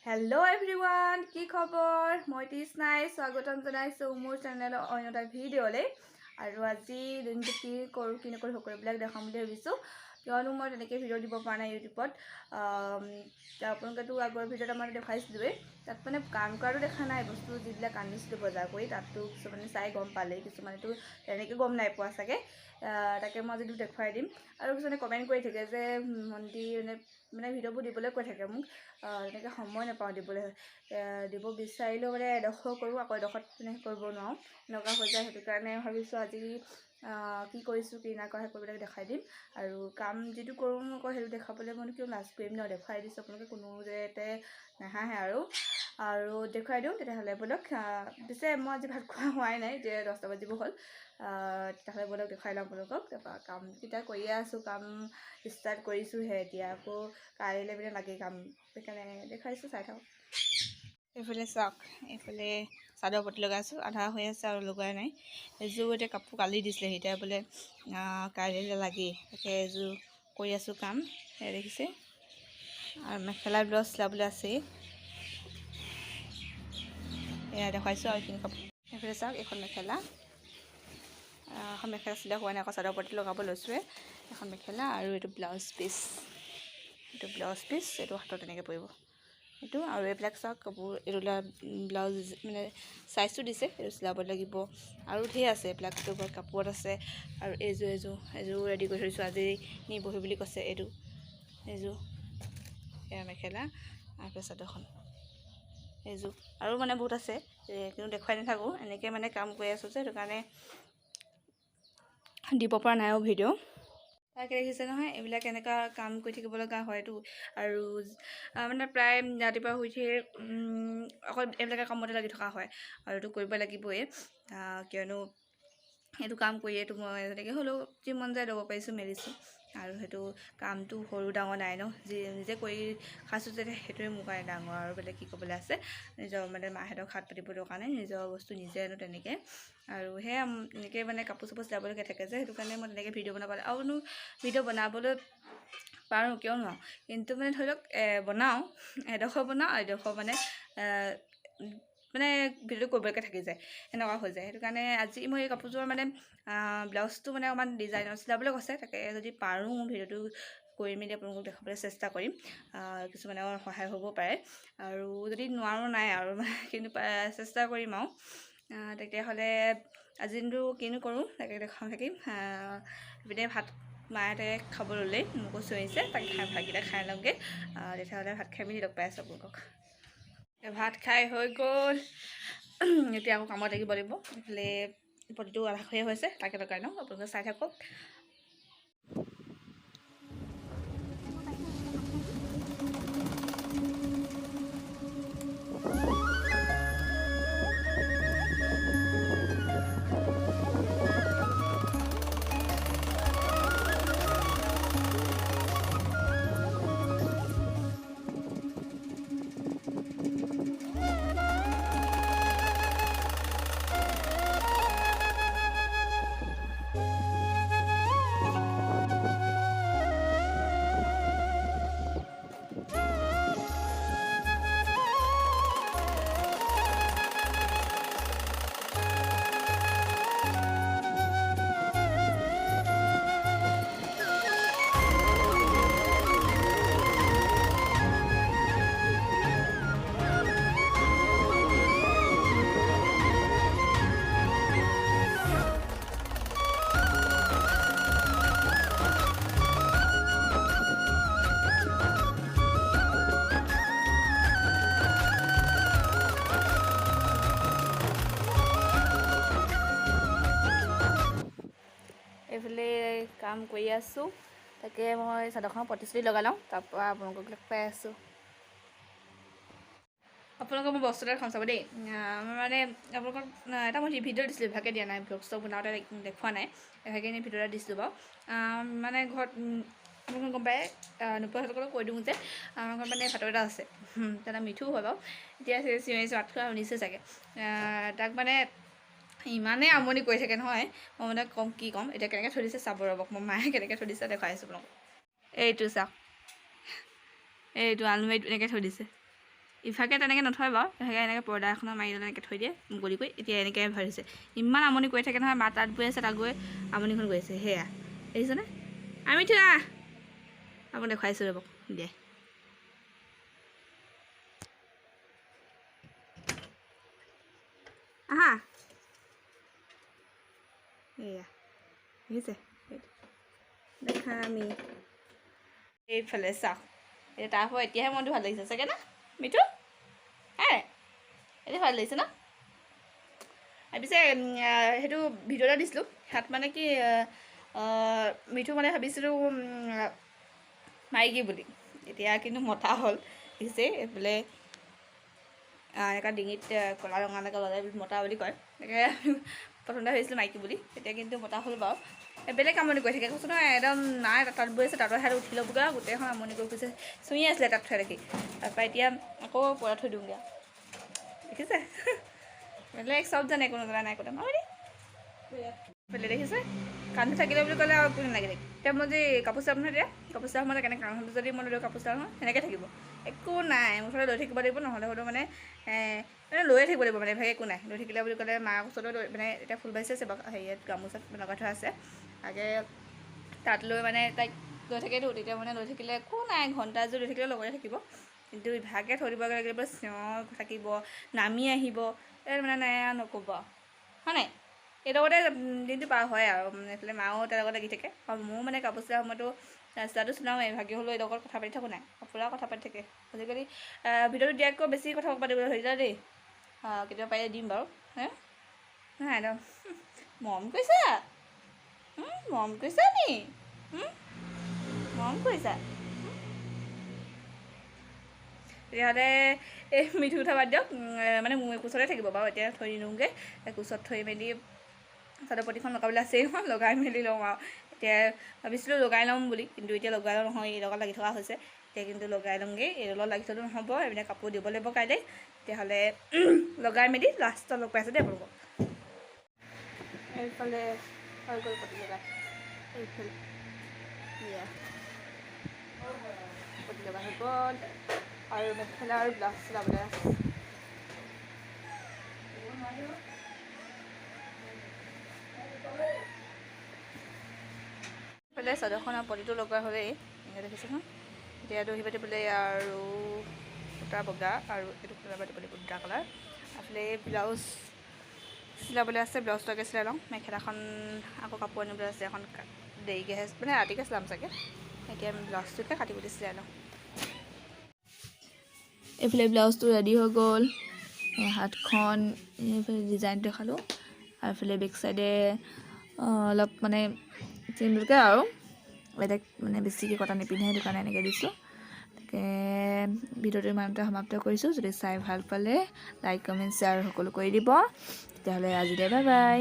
Hello' everyone, কি খবৰ? মই তৃষ্ণাই স্বাগতম জনাইছোঁ মোৰ চেনেলৰ অন্য এটা ভিডিঅ'লৈ। আৰু আজি দিনটো কি কৰোঁ, কি নকৰোঁ, সকলোবিলাক দেখাম বুলি ভাবিছোঁ, কিয়নো মই তেনেকৈ ভিডিঅ' দিব পৰা নাই ইউটিউবত। আপোনালোকেতো আগৰ ভিডিঅ'ত আমাৰ দেখুৱাইছিলোঁৱেই। তাত মানে কাম কৰাটো দেখা নাই, বস্তু যিবিলাক আনিছিলোঁ বজাৰ কৰি, তাততো কিছুমানে চাই গম পালেই, কিছুমানেতো তেনেকৈ গম নাই পোৱা চাগে। তাকে মই আজিতো দেখুৱাই দিম। আৰু কিছুমানে কমেণ্ট কৰি থাকে যে ভণ্টি মানে মানে ভিডিঅ'বোৰ দিবলৈ কৈ থাকে মোক, তেনেকৈ সময় নাপাওঁ দিবলৈ। দিব বিচাৰিলেও মানে এডোখৰ কৰোঁ, আকৌ এডোখৰত মানে কৰিব নোৱাৰোঁ, এনেকুৱা হৈ যায়। সেইটো কাৰণে ভাবিছোঁ আজি কি কৰিছোঁ, কি নাই কৰা, সেইবিলাক দেখাই দিম। আৰু কাম যিটো কৰোঁ আকৌ সেইটো দেখাবলৈ মই কিয় লাজ কৰিম ন? দেখুৱাই দিছোঁ আপোনালোকে, কোনো যাতে নাহাঁহে। আৰু আৰু দেখুৱাই দিওঁ তেতিয়াহ'লে ব'লক। পিছে মই আজি ভাত খোৱা হোৱাই নাই, এতিয়া 10টা বাজিব হ'ল। তেতিয়াহ'লে ব'লক, দেখুৱাই লওঁ আপোনালোকক। তাৰপৰা কামকেইটা কৰিয়ে আছোঁ, কাম ষ্টাৰ্ট কৰিছোঁহে এতিয়া, আকৌ কাইলৈ মানে লাগে কাম, সেইকাৰণে দেখুৱাইছোঁ, চাই থাকক। এইফালে চাওক, এইফালে চাদৰ পতি লগাইছোঁ, আধা হৈ আছে আৰু লগোৱাই নাই। এযোৰ এতিয়া কাপোৰ কালি দিছিলে, এতিয়া বোলে কাইলৈ লাগেই, তাকে এযোৰ কৰি আছোঁ কাম, সেয়া দেখিছে। আৰু মেখেলা ব্লাউজ চিলাবলৈ আছেই, এয়া দেখুৱাইছোঁ। আৰু এইখিনি কাপোৰ এইফালে চাওক, এইখন মেখেলা, এখন মেখেলা চিলাই হোৱা নাই, আকৌ চাদৰ পতি লগাব লৈছোঁৱে। এখন মেখেলা আৰু এইটো ব্লাউজ পিচ, এইটো ব্লাউজ পিচ, এইটো হাতত তেনেকৈ পৰিব এইটো। আৰু এইবিলাক চাওক কাপোৰ, এইটো ব্লাউজ মানে চাইজটো দিছে, এইটো চিলাব লাগিব। আৰু ঢেৰ আছে এইবিলাক কাপোৰত আছে। আৰু এইযোৰ এযোৰ এযোৰ ৰেডি কৰি থৈছোঁ, আজি নিবহি বুলি কৈছে। এইটো এইযোৰ এয়া মেখেলা আৰু চাদৰখন এইযোৰ। আৰু মানে বহুত আছে, কিন্তু দেখুৱাই নাথাকোঁ, এনেকৈ মানে কাম কৰি আছোঁ যে, সেইটো কাৰণে দিব পৰা নাই আৰু ভিডিঅ'। তাকে দেখিছে নহয়, এইবিলাক এনেকুৱা কাম কৰি থাকিব লগা হয়তো। আৰু মানে প্ৰায় ৰাতিপুৱা শুই উঠিয়ে অকল এইবিলাকে কামতে লাগি থকা হয়, আৰু এইটো কৰিব লাগিবই, কিয়নো এইটো কাম কৰিয়েতো মই যেনেকৈ হ'লেও যি মন যায় ল'ব পাৰিছোঁ, মেলিছোঁ। আৰু সেইটো কামটো সৰু ডাঙৰ নাই ন, যি নিজে কৰি খাইছোঁ যেতিয়া সেইটোৱে মোৰ কাৰণে ডাঙৰ, আৰু বেলেগ কি ক'বলৈ আছে। নিজৰ মানে মাহঁতক হাত পাতিব দৰকাৰ নাই, নিজৰ বস্তু নিজে আনো তেনেকৈ। আৰু সেয়া এনেকৈ মানে কাপোৰ চাপোৰ চিলাবলগীয়া থাকে যে, সেইটো কাৰণে মই তেনেকৈ ভিডিঅ' বনাব আৰুনো ভিডিঅ' বনাবলৈ পাৰোঁ, কিয় নোৱাৰোঁ, কিন্তু মানে ধৰি লওক বনাওঁ, এডোখৰ বনাওঁ, এডোখৰ মানে মানে ভিডিঅ'টো কৰিবলৈকে থাকি যায়, সেনেকুৱা হৈ যায়। সেইটো কাৰণে আজি মই এই কাপোৰযোৰ মানে ব্লাউজটো মানে অকণমান ডিজাইনৰ চিলাবলৈ কৈছে, তাকে যদি পাৰোঁ ভিডিঅ'টো কৰি মেলি আপোনালোকক দেখাবলৈ চেষ্টা কৰিম। কিছুমানৰ সহায় হ'ব পাৰে, আৰু যদি নোৱাৰোঁ নাই আৰু, কিন্তু চেষ্টা কৰিম আৰু। তেতিয়াহ'লে আজি দিনটো কিনো কৰোঁ তাকে দেখাওঁ থাকিম। ইপিনে ভাত মাহঁতে খাব ল'লেই, মোকো চিঞৰিছে, তাকে খাই ভাতকেইটা খাই লওঁগৈ। তেতিয়াহ'লে ভাত খাই মেলি লগ পাই আছোঁ আপোনালোকক। ভাত খাই হৈ গ'ল, এতিয়া আকৌ কামত লাগিব লাগিব। এইফালে প্ৰতিটো আধা খৈয়া হৈছে, তাকে লগাই লওঁ, আপোনালোকে চাই থাকক। এইফালে কাম কৰি আছোঁ, তাকে মই চাদৰখনৰ পতি চতি লগাই লওঁ, তাৰপৰা আপোনালোকক লগ পাই আছোঁ। আপোনালোকক মই বস্তু এটা দেখাম, চাব দেই। মানে আপোনালোকক এটা মই ভিডিঅ' দিছিলোঁ, ইভাগে দিয়া নাই, ব্লগ চগ বনাওঁতে দেখুওৱা নাই, ইভাগে এনেই ভিডিঅ' এটা দিছিলোঁ বাৰু। মানে ঘৰত আপোনালোকে গম পায়, নোপোৱাসকলক কৈ দিওঁ যে আমাৰ ঘৰত মানে ভাতৰ এটা আছে, তেনে মিঠু হয় বাৰু। এতিয়া চিঞৰি মাত খোৱা শুনিছে চাগে। তাক মানে ইমানেই আমনি কৰি থাকে নহয়, মই মানে ক'ম কি ক'ম, এতিয়া কেনেকৈ থৈ দিছে চাব ৰ'বক, মই মায়ে কেনেকৈ থৈ দিছে দেখুৱাই আছোঁ আপোনালোকক। এইটো চাওক, এইটো আলমাৰিত এনেকৈ থৈ দিছে। ইভাগে তেনেকৈ নথয় বাৰু, ইভাগে এনেকৈ পৰ্দা এখনত মাৰি ল'লে এনেকৈ থৈ দিয়ে মুকলি কৰি। এতিয়া এনেকৈ ভৰাই, ইমান আমনি কৰি থাকে নহয়। মা তাত বৈ আছে, তাত গৈ আমনিখন গৈ আছে। সেয়া দেখিছেনে? আমি থোৱা আপুনি দেখুৱাইছোঁ, ৰ'ব দিয়ে। আহা, এয়া দেখিছে, দেখা আমি এইফালে চাওক। এতিয়া তাৰ পৰা এতিয়াহে মনটো ভাল লাগিছে চাগে না মিঠু? হে, এতিয়া ভাল লাগিছে ন? পিছে সেইটো ভিডিঅ' এটা দিছিলোঁ হাত, মানে কি মিঠু মানে ভাবিছিলোঁ মাইকী বুলি, এতিয়া কিন্তু মতা হ'ল। দেখিছে, এইফালে এনেকুৱা ডিঙিত ক'লা ৰঙা এনেকুৱা লগাই মতা বুলি কয়। তাকে প্ৰথমতে ভাবিছিলোঁ মাইকী বুলি, এতিয়া কিন্তু মতা হ'ল বাৰু। বেলেগ আমনি কৰি থাকে, কৈছোঁ নহয় একদম। নাই, তাঁত বৈ আছে, তাঁতৰ হাত উঠি ল'বগৈ আৰু গোটেইখন আমনি কৰি ফুৰিছে। চুঁই আছিলে তাঁত থৈ দেখি, তাৰপৰা এতিয়া আকৌ পৰা থৈ দিওঁগৈ। দেখিছে, বেলেগ চব জানে, একো নজনা নাই। একো এইফালে দেখিছে, কান্ধ থাকিলে বুলি ক'লে আৰু একো নালাগে। এতিয়া মই যে কাপোৰ চিলাম নহয়, এতিয়া কাপোৰ চিলাৰ সময়ত কেনেকৈ কান্ধটো যদি মই লৈ কাপোৰ চিলাওঁ নহয়, সেনেকৈ থাকিব, একো নাই, মুঠতে লৈ থাকিব লাগিব। নহ'লে হ'লেও মানে মানে লৈয়ে থাকিব লাগিব, মানে ইভাগে একো নাই। লৈ থাকিলে বুলি ক'লে মাৰ ওচৰতে লৈ, মানে এতিয়া ফুল বাচি আছে বাৰু, হেৰিয়াত গামোচাত লগাই থোৱা আছে। আগে তাত লৈ মানে তাইক লৈ থাকেতো, তেতিয়া মানে লৈ থাকিলে একো নাই, ঘণ্টা এযোৰ লৈ থাকিলেও লগতে থাকিব। কিন্তু ইভাগে থৈ দিব লাগিব, চিঞৰ থাকিব, নামি আহিব, এই মানে নাই আৰু নক'ব আৰু, হয় নাই? এই লগতে দিনটো পাৰ হয় আৰু এইফালে মাও তাৰ লগত লাগি থাকে আৰু ময়ো মানে কাপোৰ চিলোৱাৰ সময়তো চিলাটো চিলাওঁ, এভাগে হ'লেও এই লগত কথা পাতি থাকোঁ। নাই, পূৰা কথা পাতি থাকে আজিকালি। ভিডিঅ'টো দিয়াতকৈ বেছি কথা পাতিবলৈ ধৰিলে দেই। কেতিয়াবা পাৰিলে দিম বাৰু। হে নাই, একদম মৰম কৰিছা, মৰম কৰিছা নি? মৰম কৰিছা? তেতিয়াহ'লে এই মিঠু কথা বাদ দিয়ক, মানে মোৰ কোচতে থাকিব বাৰু। এতিয়া থৈ দিলোঁগৈ কোচত, থৈ মেলি চাদৰ পতিখন লগাবলৈ আছেই নহয়, লগাই মেলি লওঁ আৰু। এতিয়া ভাবিছিলোঁ লগাই ল'ম বুলি, কিন্তু এতিয়া লগাই লওঁ নহয়, এই লগত লাগি থকা হৈছে। এতিয়া কিন্তু লগাই ল'মগৈ, এই লগত লাগি থ'লেও নহ'ব, এইবিলাক কাপোৰ দিব লাগিব কাইলৈ। তেতিয়াহ'লে লগাই মেলি লাষ্টত লগ পাইছোঁ দেই আপোনালোকক। এইফালে হৈ গ'ল পতি লগাই, এইফালে এয়া পতি লগা হৈ গ'ল আৰু মেখেলা আৰু ব্লাউজ চিলাবলৈ আছে। এইফালে চাদৰখনৰ পতিটো লগোৱা হ'লেই, এনেকৈ দেখিছে নহয়। এতিয়া দহি বাতিবলৈ আৰু সূতা বগা আৰু এইটো কালাৰ বাতিব লাগিব, দুটা কালাৰ। এইফালে ব্লাউজ চিলাবলৈ আছে, ব্লাউজটোকে চিলাই লওঁ। মেখেলাখন আকৌ কাপোৰ আনিবলৈ আছে, এখন দেৰিকৈহে, মানে ৰাতিকৈ চিলাম চাগে। এতিয়া আমি ব্লাউজটোকে কাটিবলৈ চিলাই লওঁ। এইফালে ব্লাউজটো ৰেডি হৈ গ'ল। হাতখন এইফালে ডিজাইনটো দেখালোঁ আৰু এইফালে বেক চাইডে অলপ মানে চিম্পলকৈ আৰু বেলেগ মানে বেছিকৈ কটা নিপিন্ধে, সেইটো কাৰণে এনেকৈ দিছোঁ। তাকে ভিডিঅ'টো ইমানতে সমাপ্ত কৰিছোঁ। যদি চাই ভাল পালে লাইক, কমেণ্ট, শ্বেয়াৰ সকলো কৰি দিব। তেতিয়াহ'লে আজিলৈ বাই বাই।